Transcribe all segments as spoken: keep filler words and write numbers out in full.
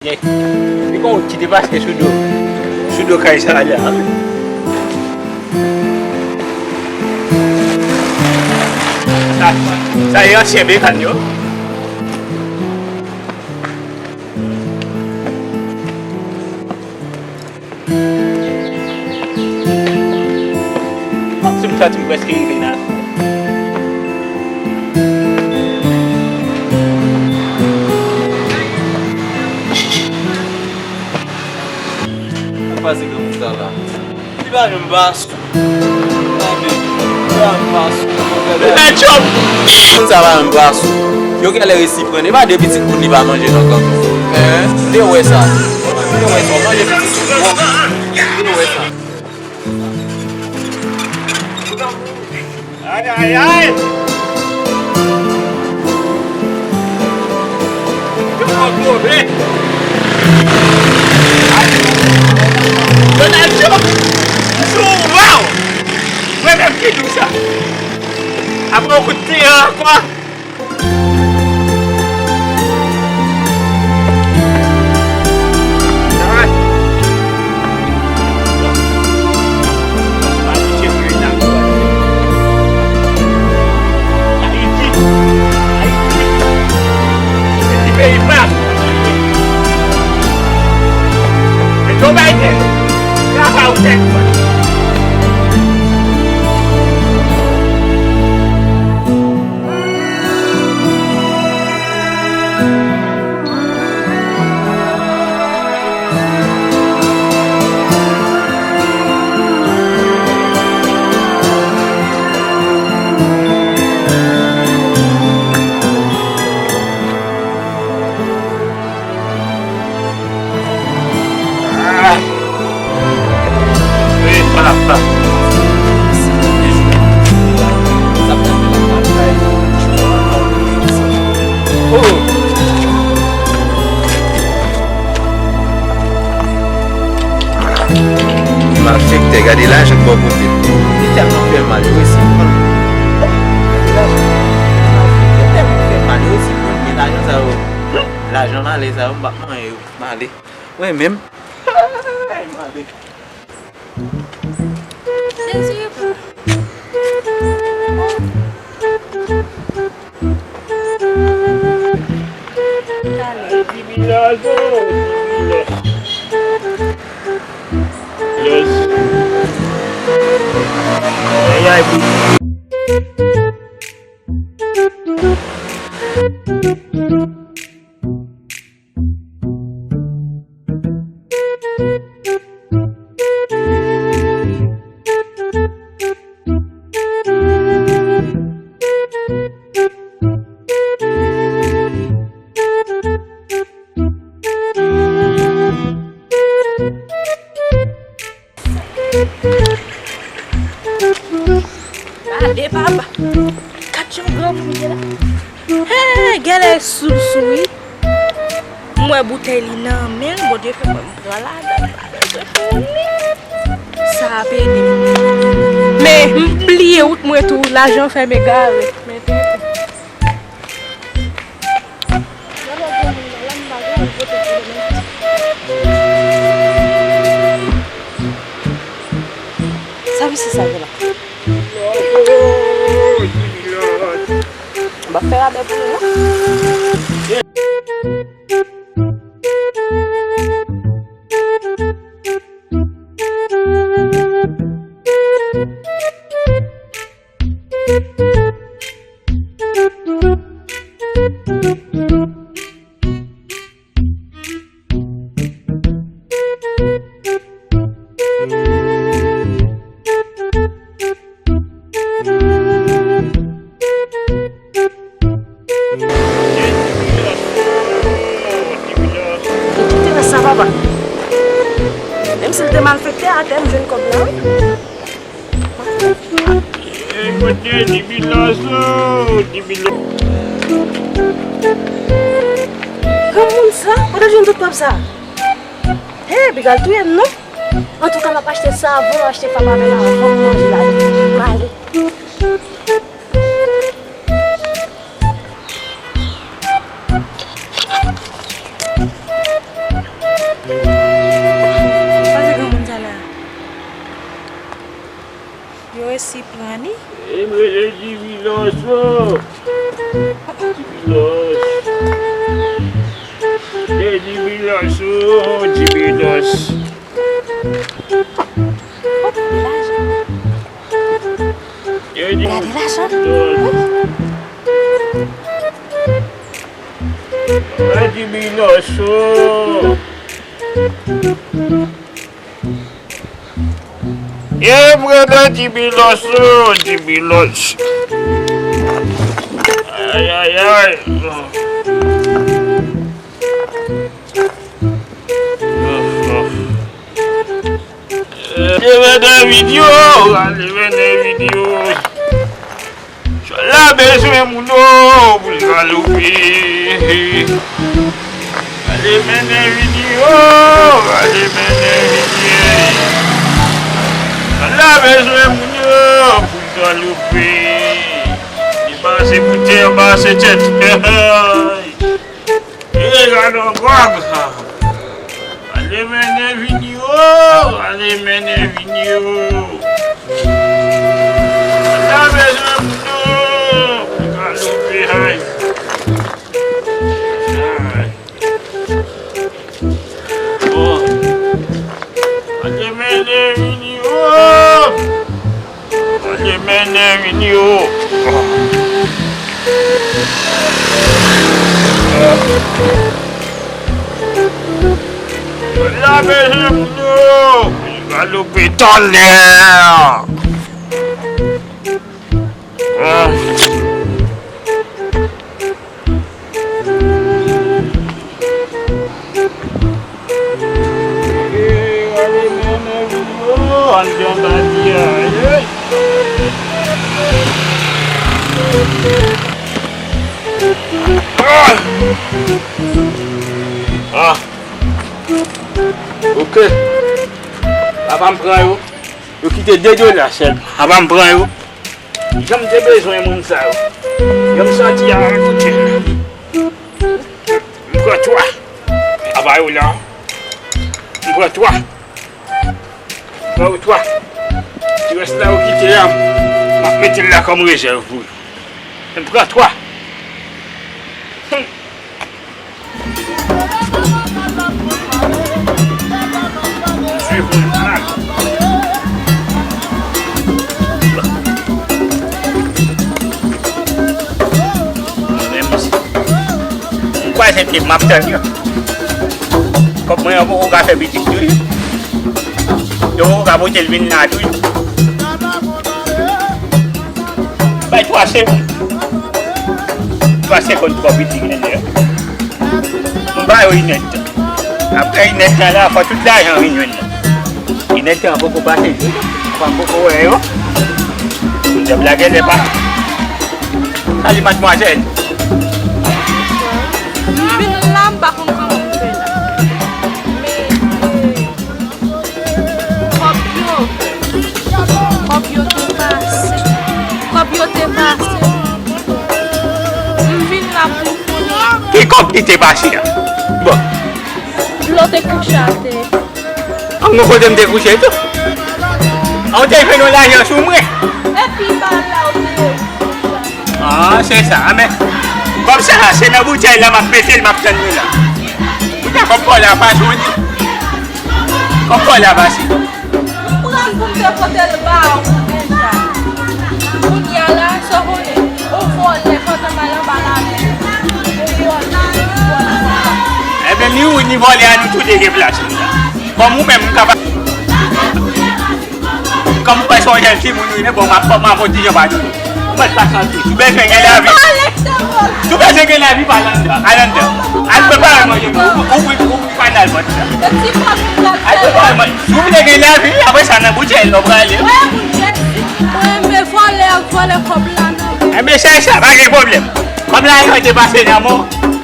Li gon wout ki depase sou do, sou do kay sa a. Sa, sa e ansyen bekan yo. Fòk si m santi m prèske rive la. Sa pase granmoun sa la? Li pa janm pa sou. Li pa janm pa sou. Li pa janm. Moun sa pa janm pa sou. Yo genlè resi pran. E pa de pitit moun li pa manje nan gang. Hein? Ou te wè sa? Ou te wè sa? Manje pitit moun. Ou te wè sa? Ay, ay, ay! Yo pran pwoblèm! Donald Trump! Sou waw! Mwen menm ki di w sa! Apre yon kout tiye ankò! Malfektè, gade lajan k bò kote l. Li tèlman fè mal, yo resi pran l. Li tèlman fè mal, yo resi pran l. Men lajan sa yo, lajan malè sa yo, m p ap manyen yo. M ale. Mwen menm. Ay, m ale. Dezire, papa. Talè. Ay, ay, pou Gade papa. Gad jan granmoun ye la. Hey, genlè sou l sou wi. M wè boutèy li nan men l, Bondye fè mwen m pran ladan l, pa bezwen konnen. Sa ap ede m. Men m bliye wout mwen tou, lajan fè m egare. Men tenten. Sa misye sa gen la? M ap fè rabè pou nou, non? Kite rès sa, papa. Menm si l te malfektè, atè m jwenn kòb la, wi. Ey, kote Dibilas la? Dibilas. Granmoun sa, kote l jwenn tout kòb sa? Hey, piga l touye m, non? Antouka, m ap achte savon, m ap achte pap avè l avan m manje la. M ale. Ti pran li. E m rele Dibilos o. Dibilos. E Dibilos o, Dibilos. Oh, lajan. E Dibilos. Gade lajan. E Dibilos o. Ye, m rele Dibilos o, Dibilos. Ay, ay, ay. Ale mennen videyo, ale mennen videyo. Chòl la bezwen moun yo pou l galope. Ale mennen videyo, ale mennen videyo. Chòl la bezwen moun yo pou l galope. Li pase pou tè, pase tèt. E gade ankò. Ale mennen videyo, ale mennen videyo. Sa bezwen moun yo pou galope, ay. Ay. Bon. Ale mennen videyo. Ale mennen videyo. La bezwen moun yo. Galope talè. Ah. Ah! Ok. Papa m pran yo. Yo kite de dola sèlman. Papa m pran yo. Jan m te bezwen moun sa yo. Jan m santi a, koute. M pran twa. Apa yo la. M pran twa. M pran yo twa. Ti rès la yo kite a. M ap mete l la kòm rezèv pou yo. M pran twa. Hmm. M kwè se te m ap tann yo. Kòb mwen an poko ka fè pitit tou. Yo poko ka pote l vin la tou. Bay twa segonn. Twa segonn twò piti, Grendè. M ba yo inèdtan. Apre inèdtan la, fò tout lajan vin jwenn nou. Inèdtan an poko pase, wi. Fò m poko wè yo. Djab la genlè pa. Salut, mademoiselle. M vin la, m pa konn kòman m fè la. Men, eh, Kòb yo, kòb yo te pase. Kòb yo te pase. M vin la pou konnen. Ki kòb ki te pase a? Bon. Dlo te kouche atè. An, gon kote m te kouche tou. An, w te jwenn yon lajan sou mwen. Epi pa la w te. Ah, se sa. Ah, men, kòb sa, se nan boutèy la m ap mete l, m ap tann li la. Boutèy kòb pa w la pa jwenn. Kòb pa w la pase. M pran l pou m te pote l ba ou deja. Kounye a la, sa w konnen, ou vòlè pandan m al anba lari. Ou vòlè, ou vòlè. Ebyen, ni ou, ni vòlè a, nou tou de gen plas nou la. Kòm ou menm, m ka pa. Kòm ou wè se yon jèn timoun ou ye, bon, m ap, m ap fè yon ti jan pa nou. Ou mèt pa santi. Si w bezwen gen lavi. Si w bezwen gen lavi, pa al anndan. Al anndan. Al prepare manje pou ou, ou, ou, ou, ou pa nan vant sa. Al prepare manje. Si w vle gen lavi, apre sa nan boutèy la w prale. Mwen, men vòlè, vòlè kòb la nan men. Enben, se sa, pa gen pwoblèm. Kòb la, yo te pase nan men w.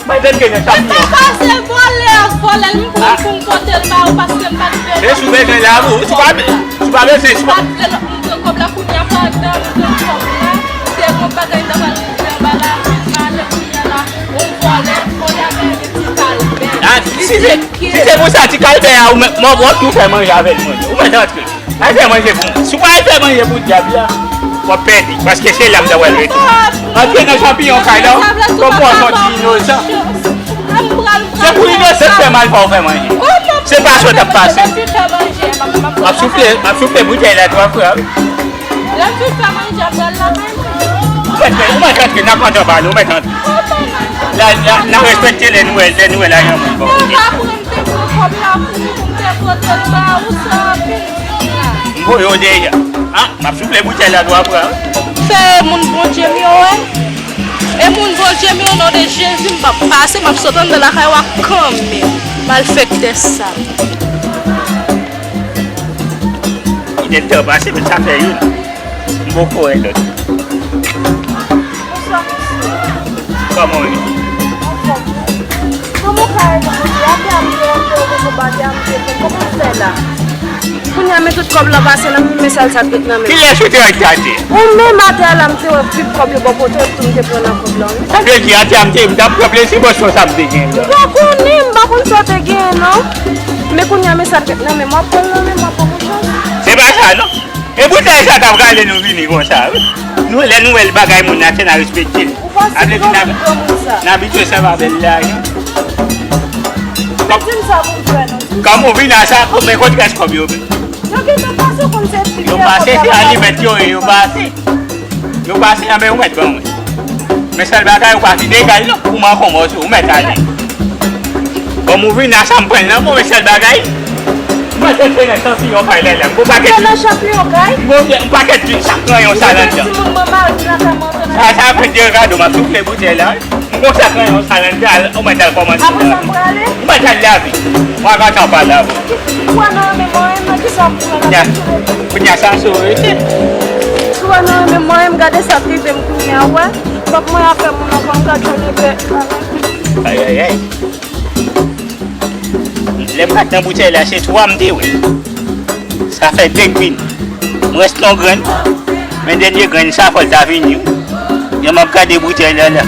Mwen te gen nan chòp li an. Mwen te pase vòlè ak vòlè, m pran pou m pote l ba ou paske m pa t vle. Men si w bezwen lavi, si w pa, si w pa bezwen, si w pa. M pa t vle m pran kòb la kounye a pandan m pran kòb la. Se yon bagay nòmal m fè anba lari, m ale kounye a la, yon vòlè, vòlè a mete ti kalbè. Ah, si se, si se pou sa, ti kalbè a, ou mèt, mwen, w ap tou fè manje avè l, mwen. Ou mèt antre. Al fè manje pou mwen. Si w pa al fè manje pou dyab la, W ap pèdi, paske se la m ta pral rete. Antre nan chanpiyon kay la, kòm w ap yon ti inosan. Se pou inosan fè mal pa w fè manje. Se pa sa w t ap pase. M ap soufle, m ap soufle boutèy la twa fwa. Ou mèt antre, ou mèt antre, n ap antre anba, ou mèt antre. La, la, n a respekte lè nou wè, lè nou wè lajan moun bon. M voye w deja. A, m ap soufle boutèy la twa fwa. Fè moun Bondye m yo wè. E moun Bondye m yo, o non de Jezi, m p ap pase, m ap sot anndan lakay w a kanmenm. Malfektè sal. Li te tan pase, men sa fè youn. M poko wè lòt. Bonswa, mesye. Kòman w ye? Anfòm. Kòman w ka ede mwen? Atè a m te, atè a m te, kòman w fè la? Kounye a, men tout kòb lan pase nan men, men sèl sa k ret nan men. Kilès ou te ak atè? Ou menm atè a la, m te wè tout kòb yo bò kote w, tou m te pran nan kòb lan, wi. Sa vle di, atè a m te, m t ap pran plezi, bòs sa m te gen la. M pa konnen, m pa konn sa w te gen, non. Men kounye a, men sa k ret nan men, m ap pran l nan men, m ap pran yon chans. Se pa sa, non. E boutèy sa t ap rale nou vini konsa, wi. Nou, lè nou wè l bagay moun nan, se n a respekte l. Ou panse n a abitye sèvi avè l lajan. Di m sa pou m fè non. Kòm ou vin a sa, men kot rès kòb yo? Yo gentan pase, ou konn se fi yo pase, se alimèt yo ye, yo pase. Yo pase, anben ou mèt ban mwen. Men sèl bagay, ou pa vin egal non, ou manke yon mòso, ou mèt ale. Bon, m ouvri nan chanm pran nan, bon, men sèl bagay. Mwen te fè nan chanpiyon kay la, la. M gon pakèt. Nan chanpiyon kay? M gon, m pakèt sak nan yon sa ladan. Sa, sa fè de kado, m ap soufle boutèy la. M gon sak nan yon sa ladan, ou mèt al kòmanse. Apre sa, m prale? Ou mèt al lave. Mwen gentan pale avè w. Ou wè nan men mwen, nan ki sa m pran la? Kounye a sa sou rete. Ou wè nan men mwen, m gade sa k rive m kounye a, ou wè. Pap mwen ap fè moun ankò, m ka jwenn epè. Ayayay. Lè m pa t nan boutèy la, se twa m te wè. Sa fè de k vini. M rès nan yon grenn. Men dènye grenn sa, fò l ta vini, wi. Jan m ap gade boutèy la, la.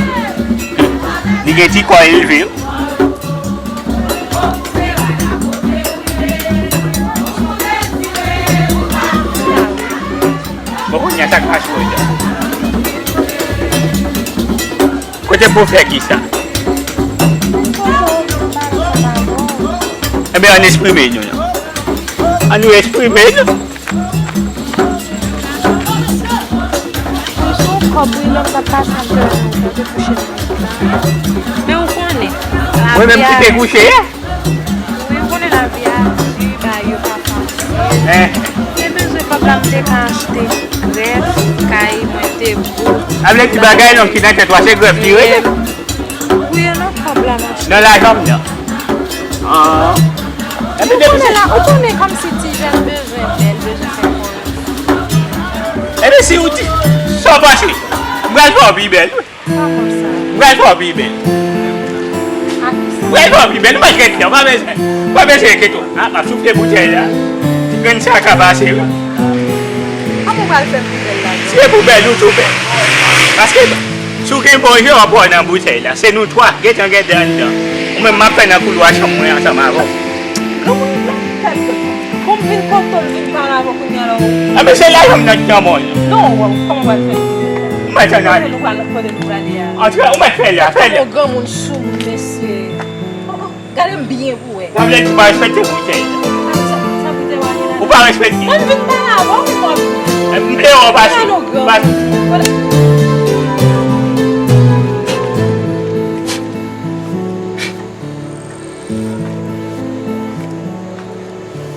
Li gen ti kò elve, wi. Bon, kounye a, sa k mache, wi. Kote pou fè ki sa? Ebyen, ann eksprime nou, non. Ann nou eksprime nou. Sou kòb, wi, lè m t ap pase, m te, m te kouche nan kòb la. Men ou konnen, lavi a. Mwen menm ki te kouche a? Wi, ou konnen lavi a di, bagay yo pa fasil. Te bezwen kòb la, m te ka achte grèf, kay, mwen te gwo. Sa vle di bagay non ki nan tèt ou a, se grèf li rele? Wi, nan kòb la, m achte. Nan lajan m nan. Ah. Ou konnen la, ou konnen kòmsi ti jèn bezwen bèl, bezwen fè kòb. Ebyen, si ou di, sa w panse? M pral fè w pi bèl. M pral fè w pi bèl. M pral fè w pi bèl. Ou pa t rete, ou pa bezwen, ou pa bezwen enkyete w. Ah, m ap soufle boutèy la. Ti grenn sa ka pase, wi. Kòman w pral fè m pi bèl la? Se pou bèl ou tou bèl. Paske, si w gen bon je, w ap wè nan boutèy la. Se nou twa, gentan gen de anndan. Ou menm, m ap fè nan koulwa chanm mwen ansanm avè w. Granmoun nan tèt. Bon, m vin kote w, vin pale avè w kounye a la, ou. Ah, men se la, yon nèg nan mwen. Non, ou, kòman w pral fè? Ou mèt ann ale. Kote nou pral, kote nou prale a? Antre, ou mèt fè la, fè la. Yon granmoun sou moun, mesye. Oh, oh, gade m byen pou wè. Sa vle di ou pa respekte boutèy. Sa, sa, sa boutèy w ale la? Ou pa respekte. Mwen vin pale avè w, men w ap. M deyò pase. Pase.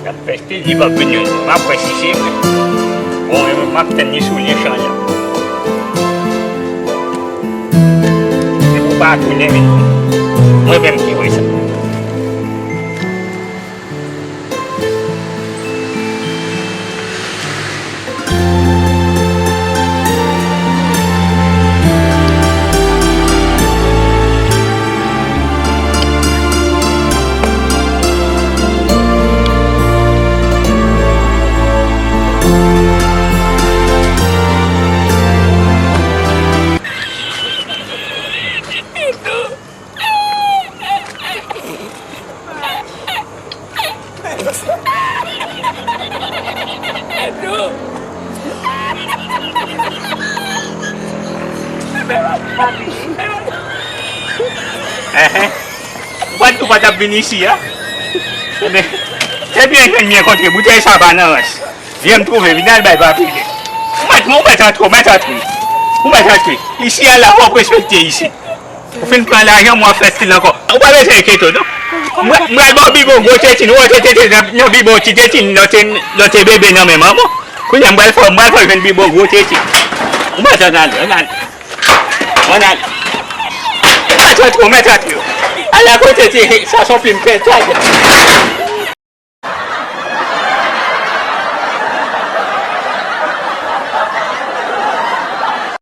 L ap fè stil li p ap vini. M ap wè si se vre. Bon, m ap tann li sou lechan la. Se pou pa tounen vin. Mwen menm ki wè sa. Enhen. Ou pa t, ou pa t ap vin isi a? Ebyen, ebyen, jwenn byen kontre, boutèy sa pa nan rans. Vye m twouve, vin al bay papye. Ou mèt, ou mèt antre, ou mèt antre. Ou mèt antre. Isi a la, w ap respekte isi. Ou fin pran lajan m, w ap fè stil ankò. Ou pa bezwen enkyete w, non. Mwen, mwen ba w bibo gwo tetin, ou te tete nan, nan bibo ti tetin, lè w te, lè w te bebe nan men manman. Kounye a, m pral fè, m pral fè w jwenn bibo gwo tetin. Ou mèt ann ale, ann ale. Ann ale. Ou mèt antre, ou mèt antre. Al akote ti, sa se yon plim pètad.